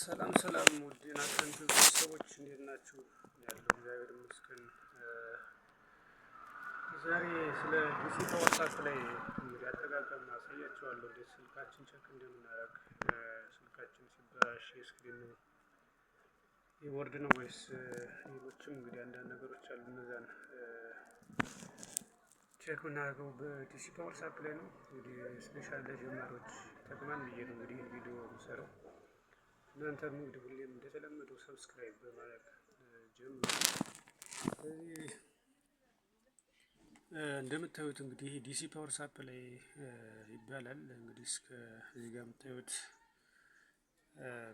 ሰላም ሰላም ውድ የናታን ቤተሰቦች፣ እንዴት ናችሁ? ያለው እግዚአብሔር ይመስገን። ዛሬ ስለ DC power supply እንግዲህ አጠቃቀም አሳያችኋለሁ። እንዴት ስልካችን check እንደምናደርግ፣ ስልካችን ሲበላሽ የ screen ነው፣ የቦርድ ነው ወይስ ሌሎችም እንግዲህ አንዳንድ ነገሮች አሉ። እነዛን check የምናደርገው በ DC power supply ነው። እንግዲህ special ለጀማሪዎች ይጠቅማል ብዬ ነው እንግዲህ ይህን ቪዲዮ የምሰራው። እናንተም እንግዲህ ሁሌም እንደተለመደው subscribe በማድረግ ጀምሩ። ስለዚህ እንደምታዩት እንግዲህ DC power supply ይባላል። እንግዲህ እስከ እዚህ ጋር የምታዩት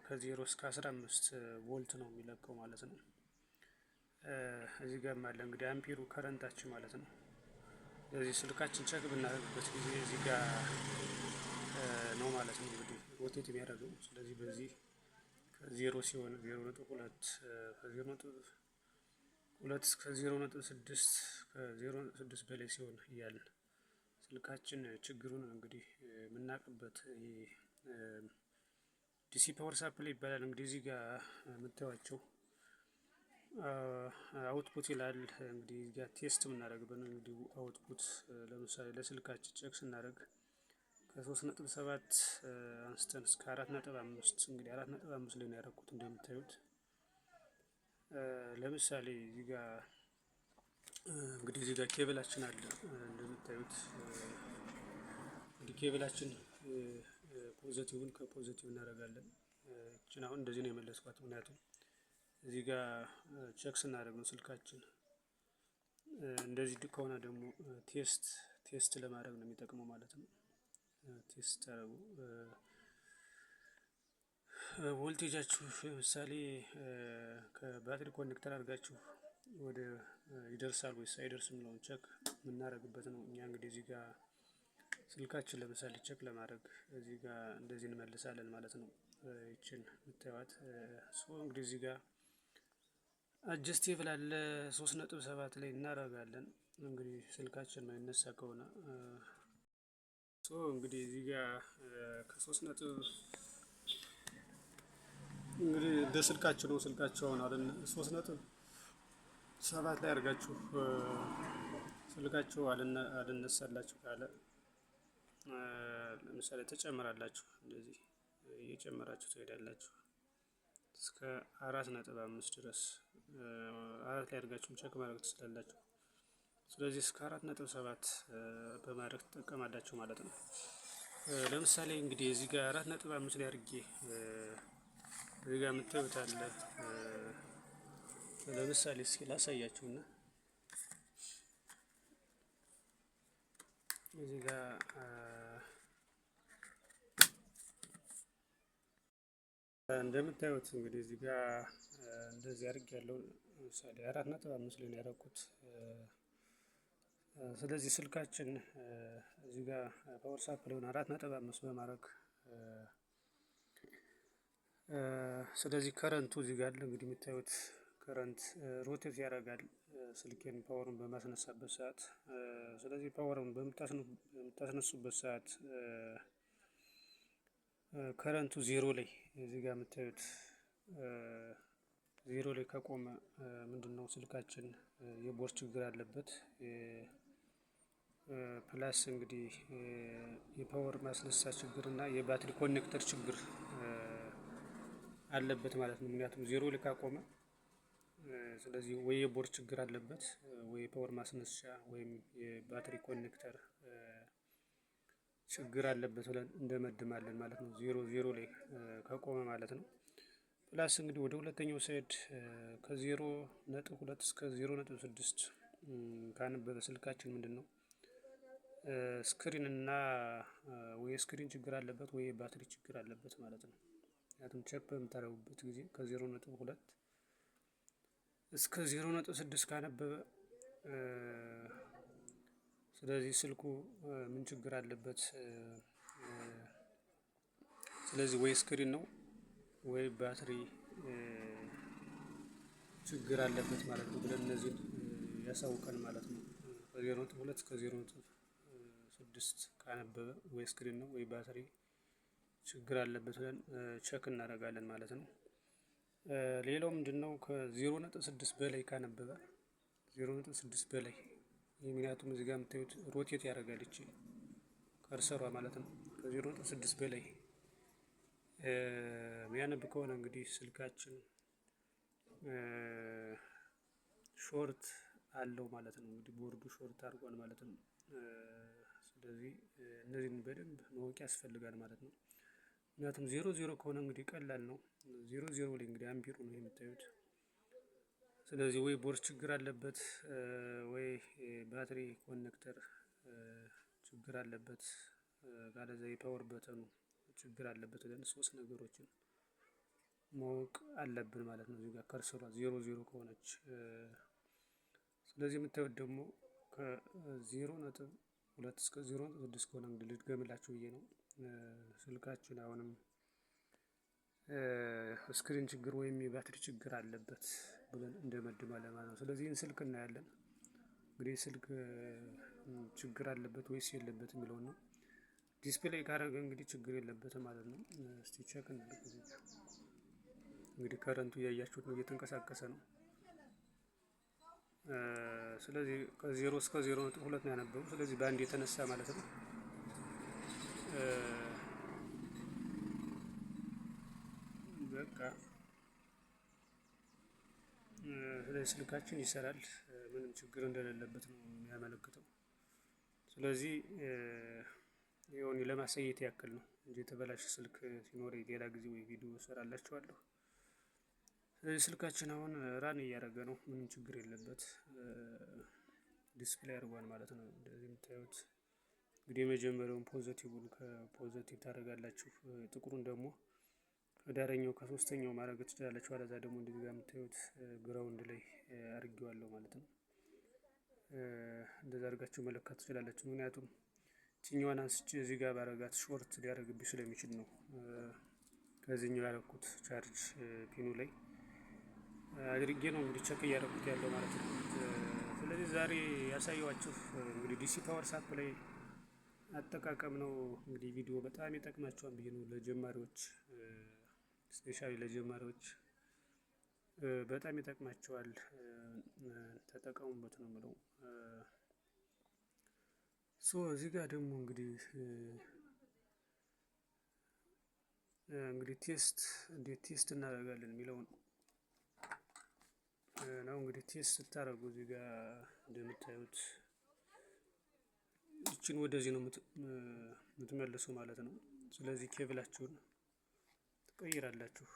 ከ0 እስከ 15 ቮልት ነው የሚለቀው ማለት ነው። እዚህ ጋርም አለ እንግዲህ ampere ኡ current ኣችን ማለት ነው። ስለዚህ ስልካችን check ብናደርግበት ጊዜ እዚህ ጋር ነው ማለት ነው እንግዲህ rotate የሚያደርገው። ስለዚህ በዚህ ከዜሮ ሲሆን 0.2፣ ከ0.2 እስከ 0.6፣ ከ0.6 በላይ ሲሆን እያልን ስልካችን ችግሩን እንግዲህ የምናውቅበት DC power supply ይባላል። እንግዲህ እዚህ ጋር የምታዩቸው output ይላል። እንግዲህ እዚህ ጋር test የምናደርግበት ነው። እንግዲህ output ለምሳሌ ለስልካችን check ስናደርግ ከ3.7 አንስተን እስከ 4.5፣ እንግዲህ 4.5 ላይ ነው ያደረኩት እንደምታዩት። ለምሳሌ እዚህ ጋር እንግዲህ እዚህ ጋር ኬብላችን አለ እንደምታዩት። እንግዲህ cable ኣችን positive ን ከ positive እናደርጋለን። እችን አሁን እንደዚህ ነው የመለስኳት፣ ምክንያቱም እዚህ ጋር check ስናደርግ ነው ስልካችን። እንደዚህ ከሆነ ደግሞ test ለማድረግ ነው የሚጠቅመው ማለት ነው። Test ታደርጉ ቮልቴጃችሁ ለምሳሌ ከባትሪ connector አድርጋችሁ ወደ ይደርሳል ወይስ አይደርስም የሚለውን check የምናደርግበት ነው። እኛ እንግዲህ እዚህ ጋር ስልካችን ለምሳሌ check ለማድረግ እዚህ ጋር እንደዚህ እንመልሳለን ማለት ነው። ይችን የምታዩት so እንግዲህ እዚህ ጋር adjustable አለ፣ 3.7 ላይ እናደርጋለን። እንግዲህ ስልካችን ማይነሳ ከሆነ so እንግዲህ እዚህ ጋር ከሶስት ነጥብ እንግዲህ እንደ ስልካችሁ ነው። ስልካችሁ አሁን አይደል 3.7 ላይ አድርጋችሁ ስልካችሁ አልነሳላችሁ ካለ ለምሳሌ ተጨምራላችሁ፣ እንደዚህ እየጨመራችሁ ትሄዳላችሁ እስከ 4.5 ድረስ። 4 ላይ አድርጋችሁም check ማድረግ ትችላላችሁ። ስለዚህ እስከ 4.7 በማድረግ ትጠቀማላችሁ ማለት ነው። ለምሳሌ እንግዲህ እዚህ ጋር 4.5 ላይ አድርጌ እዚህ ጋር የምታዩት አለ። ለምሳሌ እስኪ ላሳያችሁና እዚህ ጋር እንደምታዩት እንግዲህ እዚህ ጋር እንደዚህ አድርግ ያለው ለምሳሌ 4.5 ላይ ነው ያደረኩት። ስለዚህ ስልካችን እዚህ ጋር power supply ውን 4.5 በማድረግ ስለዚህ current ኡ እዚህ ጋር አለ። እንግዲህ የምታዩት current rotate ያደርጋል ስልኬን power ኡን በማስነሳበት ሰዓት። ስለዚህ power ኡን በምታስነሱበት ሰዓት current ኡ ዜሮ ላይ፣ እዚህ ጋር የምታዩት ዜሮ ላይ ከቆመ ምንድነው? ስልካችን የቦርድ ችግር አለበት። Plus እንግዲህ የ power ማስነሳ ችግር እና የባትሪ connector ችግር አለበት ማለት ነው። ምክንያቱም ዜሮ ላይ ካቆመ ስለዚህ ወይ የቦርድ ችግር አለበት ወይ የ power ማስነሻ ወይም የባትሪ connector ችግር አለበት ብለን እንደመድማለን ማለት ነው። ዜሮ ዜሮ ላይ ከቆመ ማለት ነው። Plus እንግዲህ ወደ ሁለተኛው side ከ0.2 እስከ 0.6 ካነበበ ስልካችን ምንድነው? Screen እና ወይ screen ችግር አለበት ወይ የባትሪ ችግር አለበት ማለት ነው። ምክንያቱም check በምታደርጉበት ጊዜ ከ0.2 እስከ 0.6 ካነበበ ስለዚህ ስልኩ ምን ችግር አለበት? ስለዚህ ወይ screen ነው ወይ ባትሪ ችግር አለበት ማለት ነው ብለን እነዚህን ያሳውቀን ማለት ነው። ከ0.2 እስከ 0.6 ካነበበ ወይ screen ነው ወይ ባትሪ ችግር አለበት ብለን check እናደርጋለን ማለት ነው። ሌላው ምንድነው? ከ0.6 በላይ ካነበበ፣ 0.6 በላይ፣ ምክንያቱም እዚህ ጋር የምታዩት rotate ያደርጋል ይቺ cursor ሯ ማለት ነው። ከ0.6 በላይ የሚያነብ ከሆነ እንግዲህ ስልካችን short አለው ማለት ነው። እንግዲህ ቦርዱ short አድርጓል ማለት ነው። ስለዚህ እነዚህን በደንብ ማወቅ ያስፈልጋል ማለት ነው። ምክንያቱም 0 0 ከሆነ እንግዲህ ቀላል ነው። 0 0 ላይ እንግዲህ አምፒሩ ነው የምታዩት። ስለዚህ ወይ ቦርድ ችግር አለበት ወይ battery connector ችግር አለበት፣ ካለዛ የ power button ኑ ችግር አለበት ብለን ሶስት ነገሮችን ማወቅ አለብን ማለት ነው። እዚህ ጋር cursor ሯ 0 0 ከሆነች፣ ስለዚህ የምታዩት ደግሞ ከ0.2 እስከ 0.6 ከሆነ እንግዲህ ልድገምላችሁ ብዬ ነው። ስልካችን አሁንም screen ችግር ወይም የባትሪ ችግር አለበት ብለን እንደመድማለን ማለት ነው። ስለዚህ ይህን ስልክ እናያለን። እንግዲህ ስልክ ችግር አለበት ወይስ የለበት የሚለውን ነው። Display ካደረገ እንግዲህ ችግር የለበትም ማለት ነው። እስቲ check እናድርግ። እንግዲህ current ኡ እያያችሁት ነው፣ እየተንቀሳቀሰ ነው። ስለዚህ ከ0 እስከ 0.2 ነው ያነበበው። ስለዚህ በአንድ የተነሳ ማለት ነው። በቃ ስለዚህ ስልካችን ይሰራል፣ ምንም ችግር እንደሌለበት ነው የሚያመለክተው። ስለዚህ ይኸው ለማሳየት ያክል ነው እንጂ የተበላሸ ስልክ ሲኖር ሌላ ጊዜ ወይ ቪዲዮ እሰራላችኋለሁ። ስለዚህ ስልካችን አሁን run እያደረገ ነው፣ ምንም ችግር የለበት፣ display አድርጓል ማለት ነው። እንደዚህ የምታዩት እንግዲህ የመጀመሪያውን positive ን ከ positive ታደርጋላችሁ፣ ጥቁሩን ደግሞ ከዳረኛው ከሶስተኛው ማድረግ ትችላላችሁ። አለዛ ደግሞ እንደዚህ ጋር የምታዩት ground ላይ አድርጌዋለሁ ማለት ነው። እንደዛ አድርጋችሁ መለካት ትችላላችሁ። ምክንያቱም ይችኛዋን አንስቼ እዚህ ጋር ባረጋት short ሊያደርግብኝ ስለሚችል ነው። ከዚህኛው ያደረኩት charge pin ኑ ላይ አድርጌ ነው እንግዲህ check እያደረኩት ያለው ማለት ነው። ስለዚህ ዛሬ ያሳየኋችሁ እንግዲህ DC power supply አጠቃቀም ነው። እንግዲህ ቪዲዮ በጣም ይጠቅማቸዋል ብዬ ነው ለጀማሪዎች፣ especially ለጀማሪዎች በጣም ይጠቅማቸዋል። ተጠቀሙበት ነው የምለው። So እዚህ ጋር ደግሞ እንግዲህ test እንዴት test እናደርጋለን የሚለውን ነው። እንግዲህ test ስታደርጉ እዚህ ጋር እንደምታዩት ይችን ወደዚህ ነው የምትመልሱ ማለት ነው። ስለዚህ ኬብላችሁን ትቀይራላችሁ።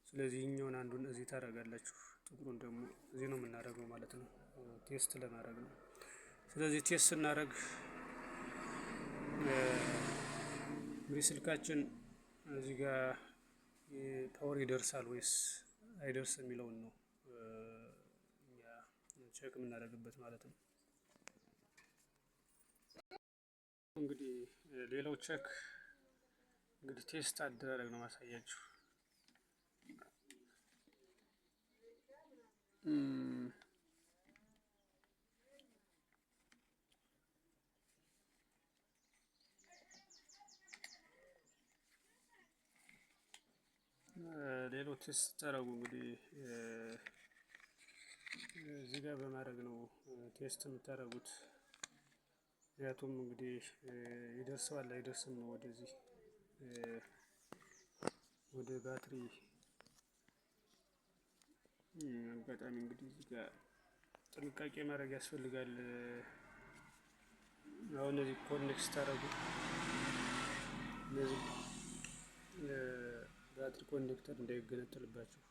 ስለዚህ ይህኛውን አንዱን እዚህ ታደርጋላችሁ፣ ጥቁሩን ደግሞ እዚህ ነው የምናደርገው ማለት ነው። Test ለማድረግ ነው። ስለዚህ test ስናደርግ እንግዲህ ስልካችን እዚህ ጋር power ይደርሳል ወይስ አይደርስም የሚለውን ነው እኛ check የምናደርግበት ማለት ነው። እንግዲህ ሌላው check እንግዲህ test አደራረግ ነው ማሳያችሁ። ሌላው test ስታደርጉ እንግዲህ እዚህ ጋር በማድረግ ነው test የምታደርጉት። ምክንያቱም እንግዲህ ይደርሰዋል አይደርስም ነው ወደዚህ ወደ ባትሪ። አጋጣሚ እንግዲህ እዚህ ጋር ጥንቃቄ ማድረግ ያስፈልጋል። አሁን እነዚህ connect ስታደርጉ እነዚህ battery connector እንዳይገነጠልባችሁ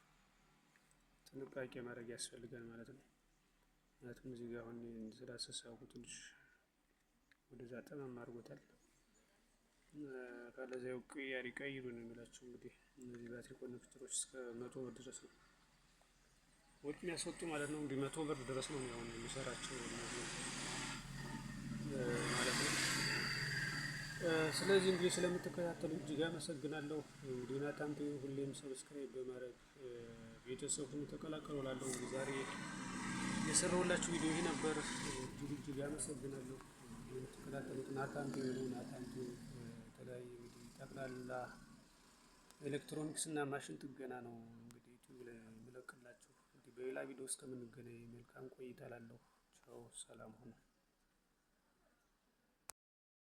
ጥንቃቄ ማድረግ ያስፈልጋል ማለት ነው። ምክንያቱም እዚህ ጋር አሁን ስላሰሳቡ ትንሽ ወደዛ ጠመም አድርጎታል። ካለዚያው ቅያሪ ቀይሩ ነው የሚላቸው። እንግዲህ እነዚህ battery connector ኦች እስከ 100 ብር ድረስ ነው ወጪ የሚያስወጡ ማለት ነው። እንግዲህ 100 ብር ድረስ ነው አሁን የሚሰራቸው እነዚህ ማለት ነው። ስለዚህ እንግዲህ ስለምትከታተሉ እጅግ አመሰግናለሁ። እንግዲህ ናታን ቲቪ ሁሌም subscribe በማድረግ ቤተሰብ ሁኑ፣ ተቀላቀሉ እላለሁ። እንግዲህ ዛሬ የሰራሁላችሁ ቪዲዮ ይህ ነበር። እጅግ እጅግ አመሰግናለሁ። የምትከታተሉት ናታን ቲቪ ነው። ናታን ቲቪ የተለያዩ ጠቅላላ ኤሌክትሮኒክስ እና ማሽን ጥገና ነው እንግዲህ ዩቲዩብ ላይ የምለቅላችሁ። እንግዲህ በሌላ ቪዲዮ እስከምንገናኝ መልካም ቆይታ እላለሁ። ቻው፣ ሰላም ሁኑ።